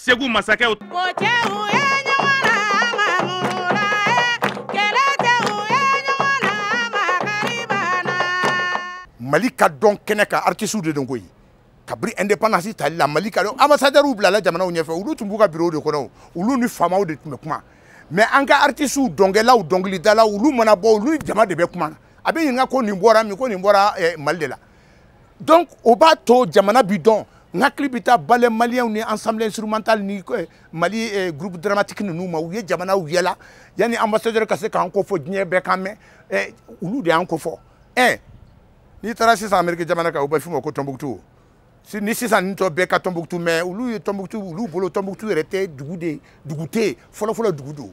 Segu masakɛw ko cɛw ye ɲɔgɔn na mamula kɛlɛ cɛw ye ɲɔgɔn na makaribana. Mali ka dɔn kɛnɛ kan artiste de don koyi. Kabini indépendance tali la Mali ka dɔn ambassadeurs bilala jamanaw ɲɛfɛ, olu tun b'u ka bureau de kɔnɔ, olu ni faamaw de tun bɛ kuma. Mais an ka artistes dɔnkɛlaw dɔnkilidalaw olu mana bɔ olu ni jama de bɛ kuma. A bɛ ɲininka ko nin bɔra min, ko nin bɔra Mali de la. Donc o b'a to jamana bi dɔn. N hakili bɛ taa ballet malien ni ensemble instrumental ni Mali groupe dramatique ninnu ma, u ye jamanaw yɛlɛ yanni ambassadeur ka se k'an kofɔ diɲɛ bɛɛ kan mɛn, olu de y'an kofɔ. N'i taara sisan Amérique jamana kan, u bɛ f'u ma ko Tombouctou. Ni sisan nin tɔ bɛɛ ka Tombouctou, mais olu ye Tombouctou, olu bolo Tombouctou yɛrɛ tɛ dugu de, dugu tɛ yen, fɔlɔfɔlɔ dugu don.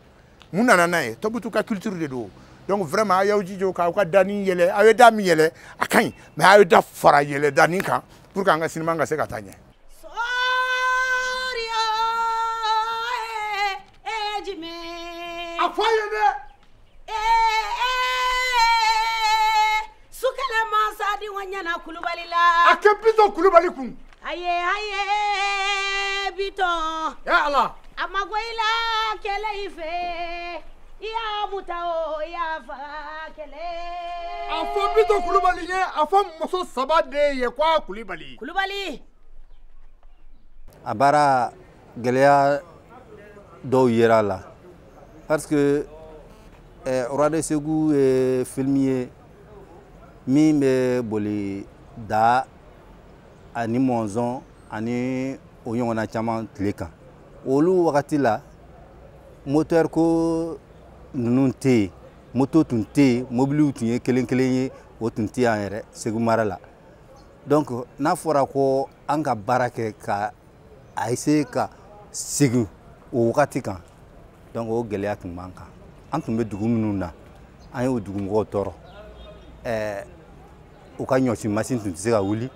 Mun nana n'a ye? Tombouctou ka culture de don. Donc vraiment a y'aw jija k'aw ka danni yɛlɛ, aw ye da min yɛlɛ a ka ɲi, mais aw ye da fara yɛlɛ danni kan pour que an ka sinima ka se ka taa ɲɛ. A fɔ a ye dɛ. Sukɛlɛ mansa di wa ɲɛna Kulubali la. A kɛ Bitɔn Kulubali kun. Aye aye Bitɔn. Ya Ala. A ma ko i la kɛlɛ i fɛ. I y'a muta o i y'a faga kɛlɛ. A fɔ Bitɔn Kulubali ye, a fɔ muso saba de ye ko a Kulubali. Kulubali. A baara gɛlɛya dɔw yera a la parce que Roi de Ségou ye film ye min bɛ boli da ani mɔnzɔn ani o ɲɔgɔnna caman tile kan. Olu wagati la moteur ko ninnu tɛ yen, moto tun tɛ yen, mobiliw tun ye kelen kelen ye, o tun tɛ yan yɛrɛ Segu mara la. Donc n'a fɔra ko an ka baara kɛ ka a essayer ka segin o wagati kan, donc o gɛlɛya tun b'an kan. An tun bɛ dugu minnu na, an y'o dugumɔgɔw tɔɔrɔ. U ka ɲɔsi masin tun tɛ se ka wuli,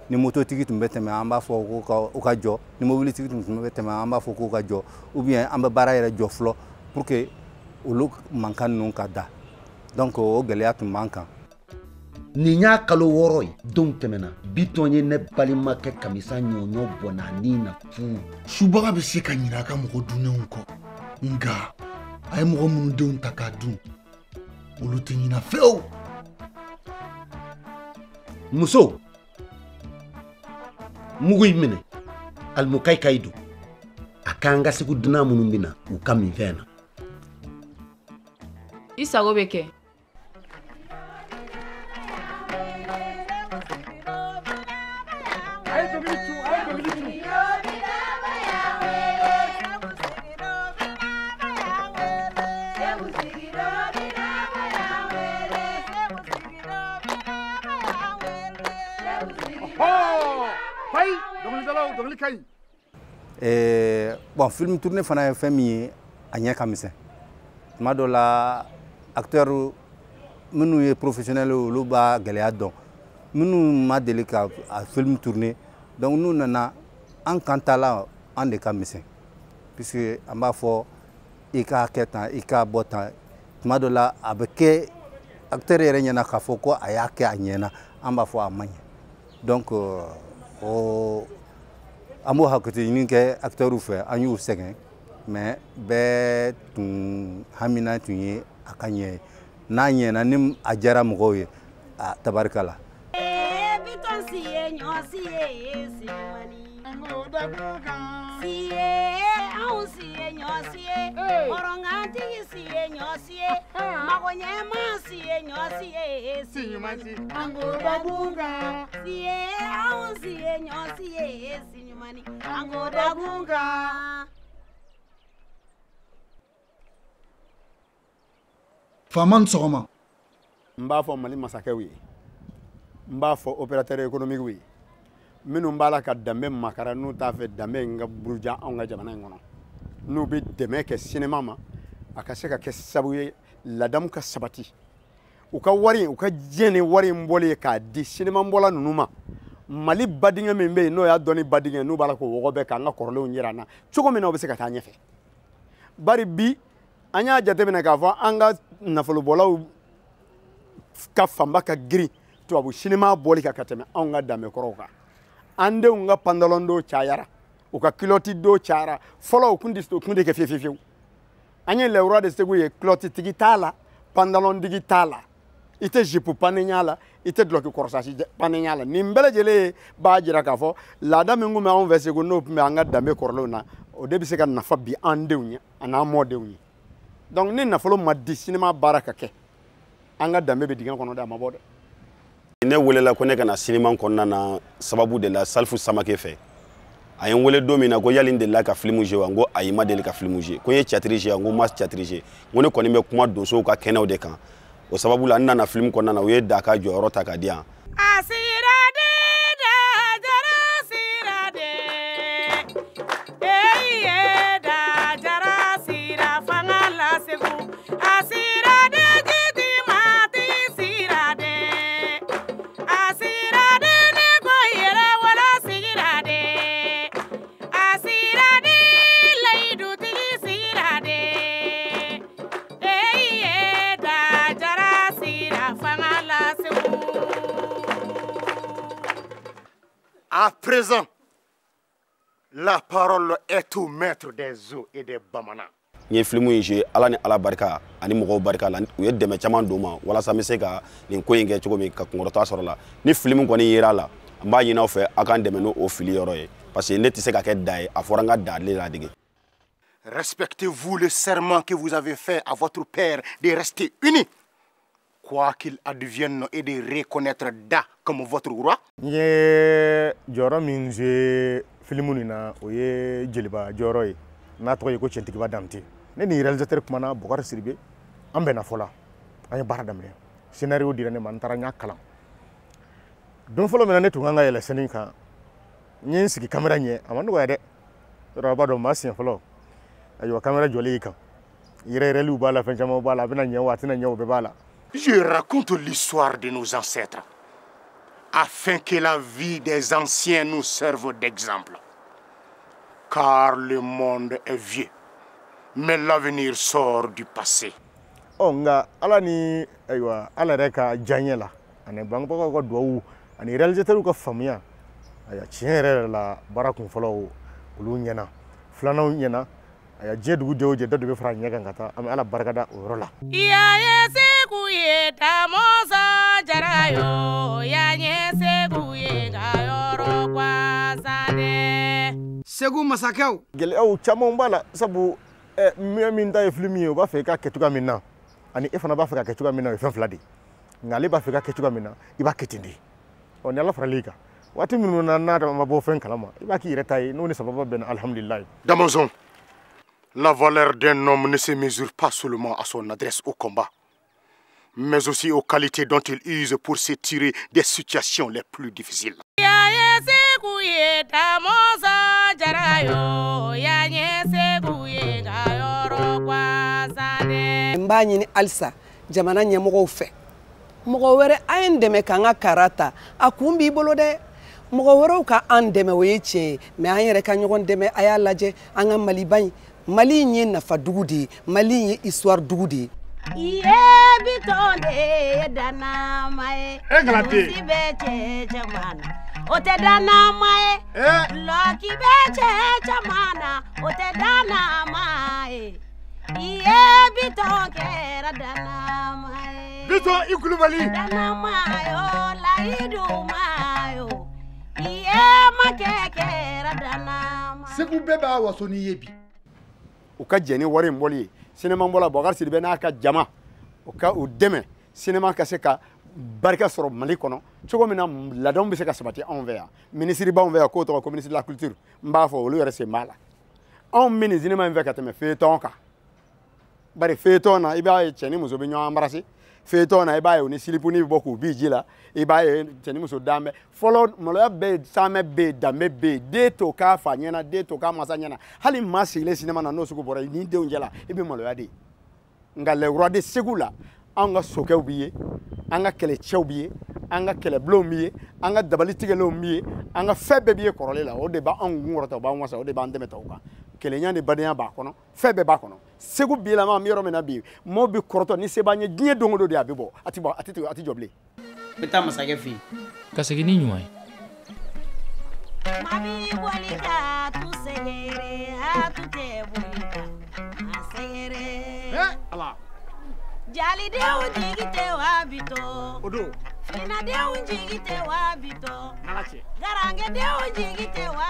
ni mototigi tun bɛ tɛmɛ an b'a fɔ ko u ka jɔ, ni mobilitigi tun bɛ tɛmɛ an b'a fɔ k'u ka jɔ, ou bien an bɛ baara yɛrɛ jɔ fɔlɔ pour que olu mankan ninnu ka da. Donc o gɛlɛya tun b'an kan. Nin y'a kalo 6 ye, donw tɛmɛna, Bitɔn ye ne balimakɛ Kamisa ɲɔɲɔ bɔ n'a ni na fu. Subaga bɛ se ka ɲinɛ a ka mɔgɔ dunnenw kɔ, nka a ye mɔgɔ minnu denw ta k'a dun, olu tɛ ɲinɛ fewu. Muso, mugu in minɛ, alimukayikayi don. A k'an ka Segu dunan minnu bɛ na, u ka minfɛn na. I sago bɛ kɛ. A ye dɔnkili tu, a ye dɔnkili tu. Fayi, dɔnkilidalaw, dɔnkili ka ɲi. Bon, film tourné fana ye fɛn min ye, a ɲɛ ka misɛn. Tuma dɔ la acteur minnu ye professionnel ye, olu b'a gɛlɛya dɔn. Minnu ma deli ka a film tourné, donc n'u nana an kan ta la, an de ka misɛn, puisque an b'a fɔ i k'a kɛ tan, i k'a bɔ tan. Tuma dɔ la a bɛ kɛ acteur yɛrɛ ɲɛna k'a fɔ ko a y'a kɛ a ɲɛna, an b'a fɔ a ma ɲɛ. Donc o an b'o hakili ɲini kɛ acteur fɛ, an y'u sɛgɛn, mais bɛɛ tun hamina tun ye a ka ɲɛ ye. N'a ɲɛna ni a diyara mɔgɔw ye, a tabarika la. Bitɔn si ye ɲɔ si ye si ɲumanni. Si ye anw si ye ɲɔ si ye, hɔrɔnkantigi si ye ɲɔ si ye, magoɲɛma si ye ɲɔ si ye si ɲumanni. Si ye anw si ye ɲɔ si ye si ɲumanni. An k'o da kun kan. Faama ni sɔgɔma. N b'a fɔ Mali masakɛw ye, n b'a fɔ opérateur économique ye, minnu b'a la ka danbe makara n'u t'a fɛ danbe in ka buruja anw ka jamana in kɔnɔ, n'u bɛ dɛmɛ kɛ sinima ma, a ka se ka kɛ sababu ye ladamu ka sabati. U ka wari, u ka diɲɛ ni wari in bɔli ye k'a di sinimabɔla ninnu ma. Mali badingɛ min bɛ yen n'o y'a dɔn ni badingɛ, n'u b'a la k'o wɔgɔbɛ k'an ka kɔrɔlenw yira an na cogo min na, u bɛ se ka taa ɲɛfɛ. Bari bi an y'a jateminɛ k'a fɔ an ka nafolobɔlaw ka fanba ka girin tubabu sinima bɔli kan ka tɛmɛ anw ka danbe kɔrɔw kan. An denw ka pantalon don cayara, U ka culotte don cayara. Fɔlɔ u kun tɛ kɛ fiyewu fiyewu. An ye les rois de Segu ye, culotte tigi t'a la, pantalon tigi t'a la, i tɛ jupe panenya la, i tɛ dulɔki kɔrɔsasi panenya la. Nin bɛɛ lajɛlen b'a jira k'a fɔ laada min kun bɛ anw fɛ Segu, n'o tun bɛ an ka danbe kɔrɔlenw na, o de bɛ se ka nafa bi an denw ye an'an mɔdenw ye. Donc ni nafolo ma di sinima baara ka kɛ, an ka danbe bɛ dingɛ kɔnɔ dɛ, a ma bɔ dɛ. Ne welela ko ne ka na sinima kɔnɔna na sababu de la Salifu Samake fɛ. A ye n wele don min na ko yali n delila ka film jouer wa, n ko ayi, n ma deli ka film jouer. Ko n ye théâtre jouer wa, n ko n ma théâtre jouer. N ko ne kɔni bɛ kuma donsow ka kɛnɛw de kan. O sababu la n nana film kɔnɔna na, u ye Da ka jɔyɔrɔ ta k'a di yan. A sira de da jara sira de, eye da jara sira fanga la Segu. A sira de jiti mati sira de, a sira de ne ko yɛrɛ wala sira de, a sira de layidutigi sira de, eye da jara sira fanga la Segu. À présent, la parole est au maître des eaux et des bamanan. N ye film in jouer Ala ni Ala barika ani mɔgɔw barika la, u ye dɛmɛ caman don n ma walasa n bɛ se ka nin ko in kɛ cogo min ka kunkɔrɔta sɔrɔ la. Ni film kɔni yera la, n b'a ɲini aw fɛ aw k'an dɛmɛ n'o fili yɔrɔ ye, parce que ne tɛ se ka kɛ da ye, a fɔra n ka da ale ladege. Respectez-vous le serment que vous avez fait à votre père de rester unis, quoi qu'il advienne, et de reconnaître Da comme votre roi. N ye jɔyɔrɔ min joué film nin na, o ye jeliba jɔyɔrɔ ye n'a tɔgɔ ye ko Cɛntigiba Dante. Ne ni réalisateur kumana, Bokari Sidibe, an bɛnna fɔ la, an ye baara daminɛ. Scénario dira ne ma, n taara n y'a kalan. Don fɔlɔ min na ne tun kan ka yɛlɛ scène kan, n ye n sigi caméra ɲɛ, a ma nɔgɔya dɛ. Yɔrɔ a b'a dɔn maa siɲɛ fɔlɔ, ayiwa caméra jɔlen y'i kan, yɛrɛ-yɛrɛliw b'a la, fɛn caman b'a la, a bɛna ɲɛ o a tɛna ɲɛ o bɛɛ b'a la. Je raconte l'histoire de nos ancêtres afin que la vie des anciens nous serve d'exemple. Car le monde est vieux, mais l'avenir sort du passé. Ɔ nka Ala ni ayiwa Ala yɛrɛ ka diyaɲɛ la, ani bangebagaw ka duwawu ani réalisateur ka faamuya, ayiwa tiɲɛ yɛrɛ yɛrɛ la, baara kun fɔlɔ olu ɲɛna, filananw ɲɛna. Ayiwa diɲɛ dugu jɛ o jɛ, dɔ de bɛ fara ɲɛ kan ka taa, an bɛ Ala barikada o yɔrɔ la. Ya ye Segu ye Damɔzɔn Jara yo, ya ye Segu ye ka yɔrɔ gansan dɛ. Segu masakɛw. Gɛlɛyaw caman b'a la, sabu min ta ye film ye, o b'a fɛ i k'a kɛ cogoya min na, ani e fana b'a fɛ ka kɛ cogoya min na, o ye fɛn fila de ye. Nka ale b'a fɛ i ka kɛ cogoya min na, i b'a kɛ ten de. Ɔ ni Ala faral'i kan, waati minnu na n'a ma bɔ fɛn kalama, i b'a k'i yɛrɛ ta ye, n'o ni sababa bɛnna, alihamudulilayi. Damɔzɔn, la valeur d'un homme ne se mesure pas seulement à son adresse au combat, mais aussi aux qualités dont il use pour se tirer des situations les plus difficiles. Ya ye Segu ye Damɔzɔn Jara yo, ya ye Segu ye ka yɔrɔ gansan dɛ. N b'a ɲini halisa jamana ɲɛmɔgɔw fɛ, mɔgɔ wɛrɛ a ye n dɛmɛ k'an ka kara ta, a kun b'i bolo dɛ. Mɔgɔ wɛrɛw ka an dɛmɛ o ye tiɲɛ ye, mais an yɛrɛ ka ɲɔgɔn dɛmɛ. A y'a lajɛ an ka Maliba in, Mali in ye nafa dugu de ye, Mali in ye histoire dugu de ye. Iye Bitɔn de ye dannama ye. E Galate. Dusi bɛ cɛ caman na, o tɛ dannama ye. Lɔki bɛ cɛ caman na, o tɛ dannama ye. Iye Bitɔn kɛra dannama ye. Bitɔn i Kulubali. Dannama yo, layidu ma yo, iye makɛ kɛra dannama. Segu bɛɛ b'a waso n'i ye bi. U ka jɛn ni wari in bɔli ye. Sinima bɔla Bokari Sidibe n'a ka jama, u ka u dɛmɛ sinima ka se ka barika sɔrɔ Mali kɔnɔ cogo min na, laadaw bɛ se ka sabati anw fɛ yan. Minisiri b'anw fɛ yan k'o tɔgɔ ko ministre de la culture, n b'a fɔ olu yɛrɛ sen b'a la. Anw bɛ nin sinima in fɛ ka tɛmɛ feuilleton kan, bari feuilleton na i b'a ye cɛ ni muso bɛ ɲɔgɔn embrasser, feuilleton na i b'a ye u ni silipuni bɛ bɔ k'u bi ji la, i b'a ye cɛ ni muso dan bɛ. Fɔlɔ maloya bɛ yen, saamɛ bɛ yen, danbe bɛ yen, den t'o k'a fa ɲɛna, den t'o k'a masa ɲɛna. Hali maa sigilen sinima na n'o sugu bɔra i n'i denw cɛ la, i bɛ maloya de. Nka les rois de Segu la, anw ka sokɛw b'i ye, an ka kɛlɛcɛw b'i ye, an ka kɛlɛbulonw b'i ye, an ka dabali tigɛlenw b'i ye, an ka fɛn bɛɛ b'i ye kɔrɔlen la. O de b'anw kun kɔrɔta, o b'an wasa, o de b'an dɛmɛ tɔw kan. Kelenya ni badenya b'a kɔnɔ, fɛn bɛɛ b'a kɔnɔ. Segu bilama an bɛ yɔrɔ min na bi, maaw bɛ kɔrɔtɔ ni se b'an ye diɲɛ don o don de, a bɛ bɔ, a tɛ bɔ, a tɛ jɔ bilen. N bɛ taa masakɛ fɛ yen ka segin ni ɲuman ye. Mabi bɔli ka tu se. Saratu tɛ boli ka a sɛgɛrɛ. Ala. Jalidenw jigi tɛ wa bitɔ. O don. Finadenw jigi tɛ wa bitɔ. N'Ala cɛ. Garankɛdenw jigi tɛ wa